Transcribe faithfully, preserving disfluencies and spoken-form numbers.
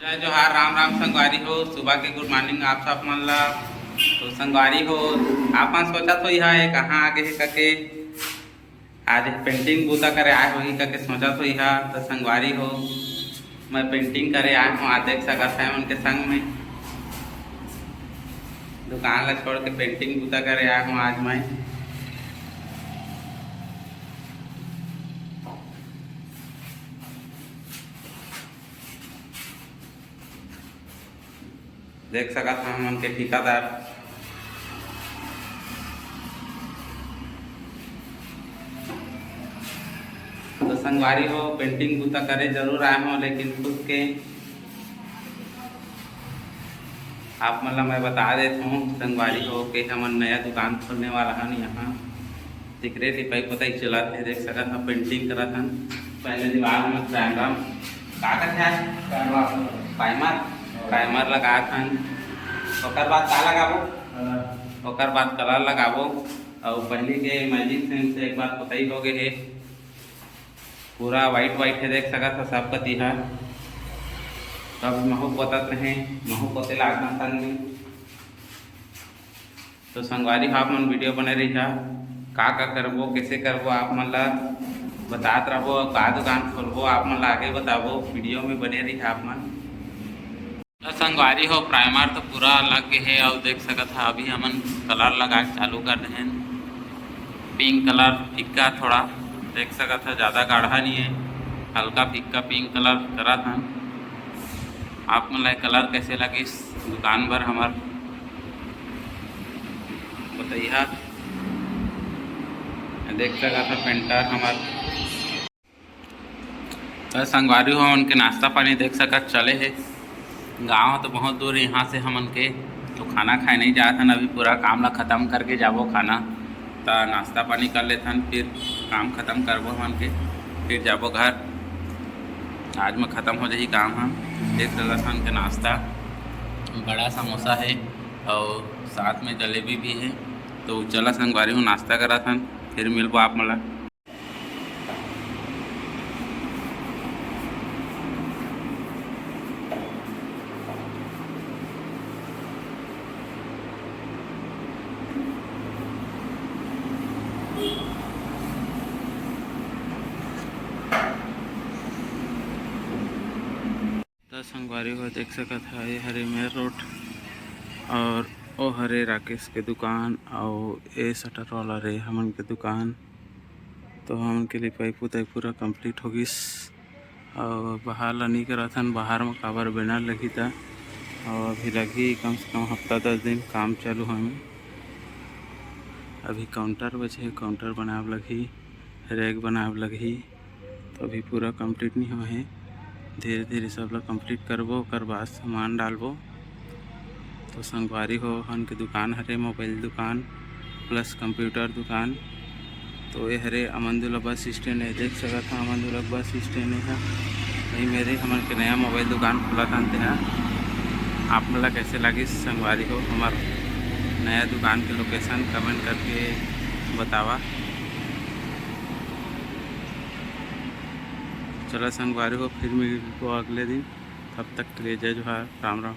जय जोहार, राम राम संगवारी हो। सुबह के गुड मॉर्निंग आप सब मन ला। तो संगवारी हो, आप मन सोचत होइहा, ये कहाँ आ गे हे करके। आज पेंटिंग बूता करे आए होही करके सोचत होइहा। तो संगवारी हो, मैं पेंटिंग करे आए हूँ। आज देख सकत है उनके संग में दुकान ला छोड़ के पेंटिंग बूता करे आए हूँ आज मैं। देख सकत हन हमन के ठेकेदार। तो संगवारी हो, पेंटिंग बूता करे जरूर आए हो, लेकिन खुद के आप मन ला मैं बता देत हूँ संगवारी हो कि हमन नया दुकान खोलने वाला हन यहाँ। तेकरे लिपाई पोताई चलत हे, देख सकत हव, पेंटिंग करत हन। पहले दीवार में प्राइमर, का कथे यार? प्राइमर। प्राइमर, प्राइमर लगात हन। ओकर बाद का लगाबो? कलर। ओकर बाद कलर लगाबो। अउ पहली के मैजिक सेंट से एक बार पोताई हो गए हे, पूरा व्हाइट व्हाइट हे, देख सकत हव सब कती ह। तब महू पोतत रहे, महू पोते लागना तन में। तो संगवारी हो, आप मन वीडियो बने रहिहा, का का करबो, कैसे करबो, आप मन ला बतात रहबो। अउ का दुकान खोलबो, आप मन ला आगे बताबो, वीडियो में बने रहिहा आप मन। तो संगवारी हो, प्राइमर तो पूरा लग गे हे, अउ देख सकत हा अभी हमन कलर लगा के चालू कर देहेन। पिंक कलर फिक्का थोड़ा, देख सकत हा ज़्यादा गाढ़ा नहीं है, हल्का फिक्का पिंक कलर करत हन। आप मन ला कलर कैसे लगिस दुकान बर हमर बतैहा। देख सकत हा पेंटर हमर। त संगवारी हो, उनके नाश्ता पानी देख सकत चले हे। गांव तो बहुत दूर हे यहाँ से हमन के, तो खाना खाए नहीं जात हन। अभी पूरा काम ला खत्म करके जाबो खाना, त नाश्ता पानी कर लेथन, फिर काम खत्म करबो हमन के, फिर जाबो घर। आज में खत्म हो जाही काम ह। देख सकत हन के नाश्ता, बड़ा समोसा हे और साथ में जलेबी भी हे। तो चला संगवारी हो, नाश्ता करत हन, फिर मिलबो आप मन ला। त संगवारी हो, देख सकत हा, ये हरे मेन रोड और ओ हरे राकेश के दुकान, अउ ए शटर वाला रे हमन के दुकान। तो हमन के लिपाई पुताई पूरा complete हो गिस। अउ बाहर ला नहीं करत हन, बाहर म काबर बैनर लगही त, अउ अभी लगही कम से कम हफ्ता दस दिन काम चालू होए में। अभी काउंटर बचे हे, काउंटर बनाए बर लगही, रैक बनाए बर लगही। तो अभी पूरा complete नहीं होए हे, धीरे धीरे सब ला complete करबो, ओकर बाद सामान डालबो। तो संगवारी हो, हमन के दुकान हरे, मोबाइल दुकान plus computer दुकान। तो ये हरे अमन दुल्ला बस स्टैंड हे, देख सकत हा अमन दुल्ला बस स्टैंड हे। वही मेरे हमन के नया मोबाइल दुकान खुला था, तेहा आप मन ला कैसे लागिस संगवारी हो हमर नया दुकान के location comment करके बतावा। चला संगवारी हो, फिर मिलबो अगले दिन, तब तक के लिए जय जोहार, राम राम।